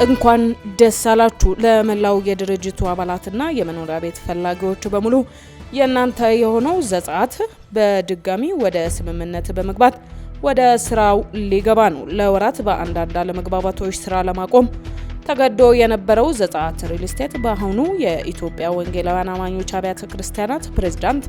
እንኳን ደስ አላችሁ ለመላው የድርጅቱ አባላትና የመኖሪያ ቤት ፈላጊዎች በሙሉ። የእናንተ የሆነው ዘጸአት በድጋሚ ወደ ስምምነት በመግባት ወደ ስራው ሊገባ ነው። ለወራት በአንዳንድ አለመግባባቶች ስራ ለማቆም ተገዶ የነበረው ዘጸአት ሪል ስቴት በአሁኑ የኢትዮጵያ ወንጌላውያን አማኞች አብያተ ክርስቲያናት ፕሬዝዳንት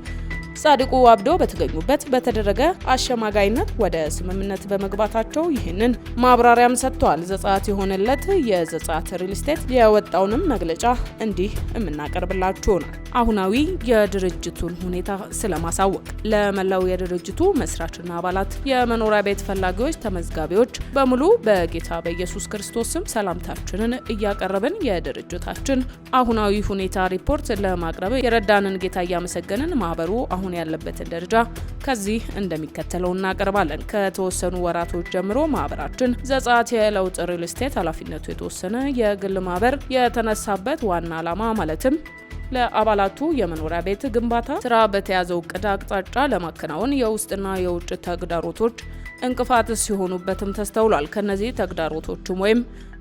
ጻድቁ አብዶ በተገኙበት በተደረገ አሸማጋይነት ወደ ስምምነት በመግባታቸው ይህንን ማብራሪያም ሰጥተዋል። ዘጸአት የሆነለት የዘጸአት ሪል ስቴት የወጣውንም መግለጫ እንዲህ የምናቀርብላችሁ ነው። አሁናዊ የድርጅቱን ሁኔታ ስለማሳወቅ ለመላው የድርጅቱ መስራችና አባላት፣ የመኖሪያ ቤት ፈላጊዎች፣ ተመዝጋቢዎች በሙሉ በጌታ በኢየሱስ ክርስቶስ ስም ሰላምታችንን እያቀረብን የድርጅታችን አሁናዊ ሁኔታ ሪፖርት ለማቅረብ የረዳንን ጌታ እያመሰገንን ማህበሩ አሁን ያለበትን ደረጃ ከዚህ እንደሚከተለው እናቀርባለን። ከተወሰኑ ወራቶች ጀምሮ ማህበራችን ዘጸአት የለውጥ ሪል ስቴት ኃላፊነቱ የተወሰነ የግል ማህበር የተነሳበት ዋና ዓላማ ማለትም ለአባላቱ የመኖሪያ ቤት ግንባታ ስራ በተያዘው እቅድ አቅጣጫ ለማከናወን የውስጥና የውጭ ተግዳሮቶች እንቅፋት ሲሆኑበትም ተስተውሏል። ከነዚህ ተግዳሮቶችም ወይም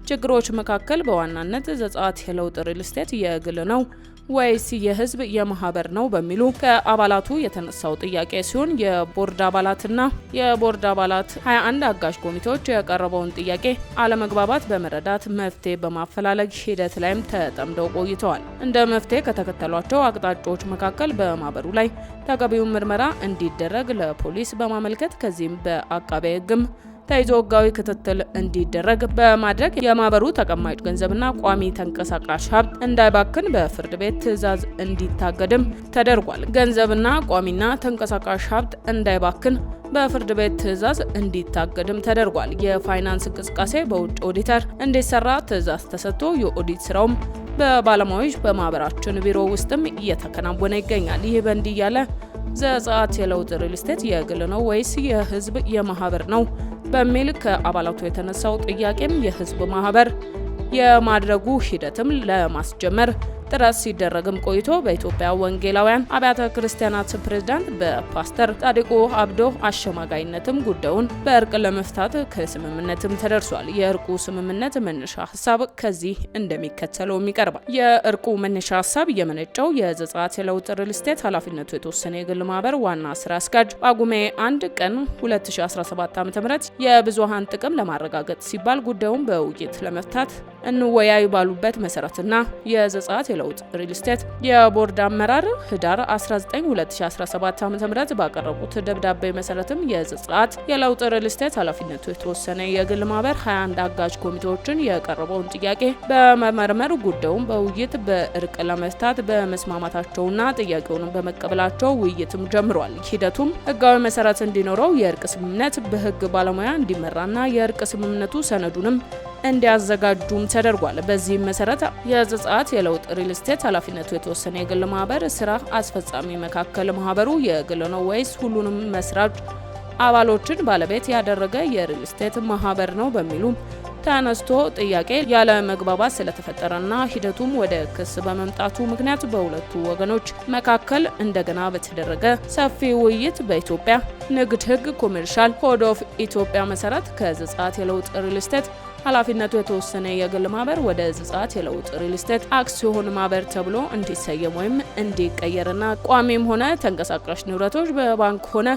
ችግሮች መካከል በዋናነት ዘጸአት የለውጥ ሪል ስቴት የግል ነው ወይስ የህዝብ የማህበር ነው በሚሉ ከአባላቱ የተነሳው ጥያቄ ሲሆን የቦርድ አባላትና የቦርድ አባላት 21 አጋዥ ኮሚቴዎች የቀረበውን ጥያቄ አለመግባባት በመረዳት መፍትሄ በማፈላለግ ሂደት ላይም ተጠምደው ቆይተዋል። እንደ መፍትሄ ከተከተሏቸው አቅጣጫዎች መካከል በማህበሩ ላይ ተገቢውን ምርመራ እንዲደረግ ለፖሊስ በማመልከት ከዚህም በአቃቤ ሕግም ተይዞ ህጋዊ ክትትል እንዲደረግ በማድረግ የማህበሩ ተቀማጭ ገንዘብና ቋሚ ተንቀሳቃሽ ሀብት እንዳይባክን በፍርድ ቤት ትዕዛዝ እንዲታገድም ተደርጓል። ገንዘብና ቋሚና ተንቀሳቃሽ ሀብት እንዳይባክን በፍርድ ቤት ትዕዛዝ እንዲታገድም ተደርጓል። የፋይናንስ እንቅስቃሴ በውጭ ኦዲተር እንዲሰራ ትዕዛዝ ተሰጥቶ የኦዲት ስራውም በባለሙያዎች በማህበራችን ቢሮ ውስጥም እየተከናወነ ይገኛል። ይህ በእንዲህ እያለ ዘጸአት የለውጥ ሪል ስቴት የግል ነው ወይስ የህዝብ የማህበር ነው በሚል ከአባላቱ የተነሳው ጥያቄም የህዝብ ማህበር የማድረጉ ሂደትም ለማስጀመር ጥረት ሲደረግም ቆይቶ በኢትዮጵያ ወንጌላውያን አብያተ ክርስቲያናት ፕሬዝዳንት በፓስተር ጻድቁ አብዶ አሸማጋይነትም ጉዳዩን በእርቅ ለመፍታት ከስምምነትም ተደርሷል። የእርቁ ስምምነት መነሻ ሀሳብ ከዚህ እንደሚከተለውም ይቀርባል። የእርቁ መነሻ ሀሳብ የመነጨው የዘጸአት የለውጥ ሪል ስቴት ኃላፊነቱ የተወሰነ የግል ማህበር ዋና ስራ አስኪያጅ ጳጉሜ 1 ቀን 2017 ዓ.ም የብዙሃን ጥቅም ለማረጋገጥ ሲባል ጉዳዩን በውይይት ለመፍታት እንወያዩ ባሉበት መሰረትና የዘጸአት የለውጥ ሪል ስቴት የቦርድ አመራር ህዳር 19 2017 ዓ.ም ባቀረቡት ደብዳቤ መሰረትም የዘጸአት የለውጥ ሪል ስቴት ኃላፊነቱ የተወሰነ የግል ማህበር 21 አጋዥ ኮሚቴዎችን የቀረበውን ጥያቄ በመመርመር ጉዳዩን በውይይት በእርቅ ለመፍታት በመስማማታቸውና ጥያቄውን በመቀበላቸው ውይይትም ጀምሯል። ሂደቱም ህጋዊ መሰረት እንዲኖረው የእርቅ ስምምነት በህግ ባለሙያ እንዲመራና የእርቅ ስምምነቱ ሰነዱንም እንዲያዘጋጁም ተደርጓል። በዚህም መሰረት የዘጸአት የለውጥ ሪል ስቴት ኃላፊነቱ የተወሰነ የግል ማህበር ስራ አስፈጻሚ መካከል ማህበሩ የግል ነው ወይስ ሁሉንም መስራች አባሎችን ባለቤት ያደረገ የሪል ስቴት ማህበር ነው በሚሉ ተነስቶ ጥያቄ ያለ መግባባት ስለተፈጠረና ሂደቱም ወደ ክስ በመምጣቱ ምክንያት በሁለቱ ወገኖች መካከል እንደገና በተደረገ ሰፊ ውይይት በኢትዮጵያ ንግድ ሕግ Commercial Code of Ethiopia መሰረት ከዘጸአት የለውጥ ሪል ስቴት ኃላፊነቱ የተወሰነ የግል ማህበር ወደ ዘጸአት የለውጥ ሪል ስቴት አክሲዮን ማህበር ተብሎ እንዲሰየም ወይም እንዲቀየርና ቋሚም ሆነ ተንቀሳቃሽ ንብረቶች በባንክ ሆነ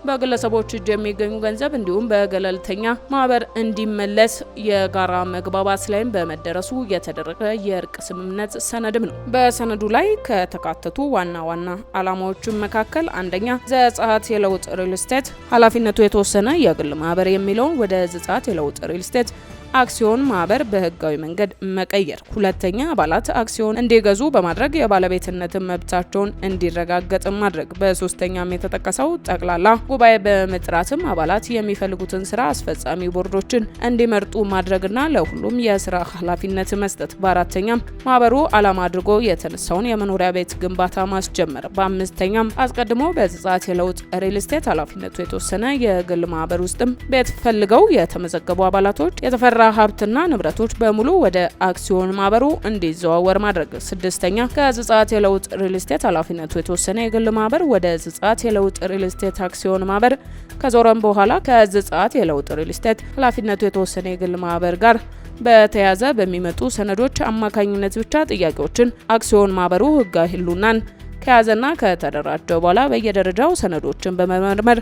በግለሰቦች እጅ የሚገኙ ገንዘብ እንዲሁም በገለልተኛ ማህበር እንዲመለስ የጋራ መግባባት ላይም በመደረሱ የተደረገ የእርቅ ስምምነት ሰነድም ነው። በሰነዱ ላይ ከተካተቱ ዋና ዋና ዓላማዎቹ መካከል አንደኛ፣ ዘጸአት የለውጥ ሪል ስቴት ኃላፊነቱ የተወሰነ የግል ማህበር የሚለውን ወደ ዘጸአት የለውጥ ሪል ስቴት አክሲዮን ማህበር በህጋዊ መንገድ መቀየር። ሁለተኛ፣ አባላት አክሲዮን እንዲገዙ በማድረግ የባለቤትነትን መብታቸውን እንዲረጋገጥ ማድረግ። በሶስተኛም የተጠቀሰው ጠቅላላ ጉባኤ በመጥራትም አባላት የሚፈልጉትን ስራ አስፈጻሚ ቦርዶችን እንዲመርጡ ማድረግና ለሁሉም የስራ ኃላፊነት መስጠት። በአራተኛም ማህበሩ ዓላማ አድርጎ የተነሳውን የመኖሪያ ቤት ግንባታ ማስጀመር። በአምስተኛም አስቀድሞ በዘጸአት የለውጥ ሪል ስቴት ኃላፊነቱ የተወሰነ የግል ማህበር ውስጥም ቤት ፈልገው የተመዘገቡ አባላቶች ያፈራ ሀብትና ንብረቶች በሙሉ ወደ አክሲዮን ማህበሩ እንዲዘዋወር ማድረግ። ስድስተኛ፣ ከዘጸአት የለውጥ ሪል ስቴት ኃላፊነቱ የተወሰነ የግል ማህበር ወደ ዘጸአት የለውጥ ሪል ስቴት አክሲዮን ማህበር ከዞረም በኋላ ከዘጸአት የለውጥ ሪል ስቴት ኃላፊነቱ የተወሰነ የግል ማህበር ጋር በተያያዘ በሚመጡ ሰነዶች አማካኝነት ብቻ ጥያቄዎችን አክሲዮን ማህበሩ ህጋዊ ህልውናን ከያዘና ከተደራጀ በኋላ በየደረጃው ሰነዶችን በመመርመር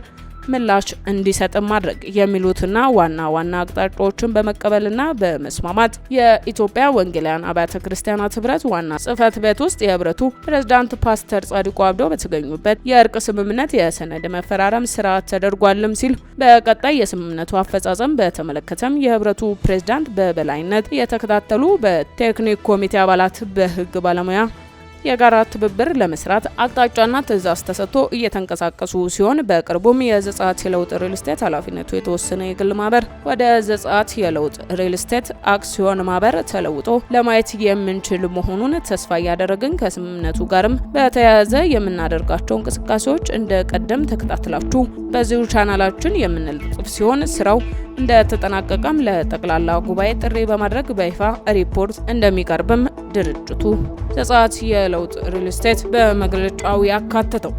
ምላሽ እንዲሰጥም ማድረግ የሚሉትና ዋና ዋና አቅጣጫዎችን በመቀበልና በመስማማት የኢትዮጵያ ወንጌላውያን አብያተ ክርስቲያናት ህብረት ዋና ጽህፈት ቤት ውስጥ የህብረቱ ፕሬዝዳንት ፓስተር ጻድቁ አብዶ በተገኙበት የእርቅ ስምምነት የሰነድ መፈራረም ስርዓት ተደርጓልም ሲል፣ በቀጣይ የስምምነቱ አፈጻጸም በተመለከተም የህብረቱ ፕሬዝዳንት በበላይነት የተከታተሉ በቴክኒክ ኮሚቴ አባላት፣ በህግ ባለሙያ የጋራ ትብብር ለመስራት አቅጣጫና ትዕዛዝ ተሰጥቶ እየተንቀሳቀሱ ሲሆን፣ በቅርቡም የዘጸአት የለውጥ ሪል ስቴት ኃላፊነቱ የተወሰነ የግል ማህበር ወደ ዘጸአት የለውጥ ሪል ስቴት አክሲዮን ማህበር ተለውጦ ለማየት የምንችል መሆኑን ተስፋ እያደረግን፣ ከስምምነቱ ጋርም በተያያዘ የምናደርጋቸው እንቅስቃሴዎች እንደ ቀደም ተከታትላችሁ በዚሁ ቻናላችን የምንለጥፍ ሲሆን፣ ስራው እንደተጠናቀቀም ለጠቅላላ ጉባኤ ጥሪ በማድረግ በይፋ ሪፖርት እንደሚቀርብም ድርጅቱ ዘጸአት የለውጥ ሪል ስቴት በመግለጫው ያካተተው።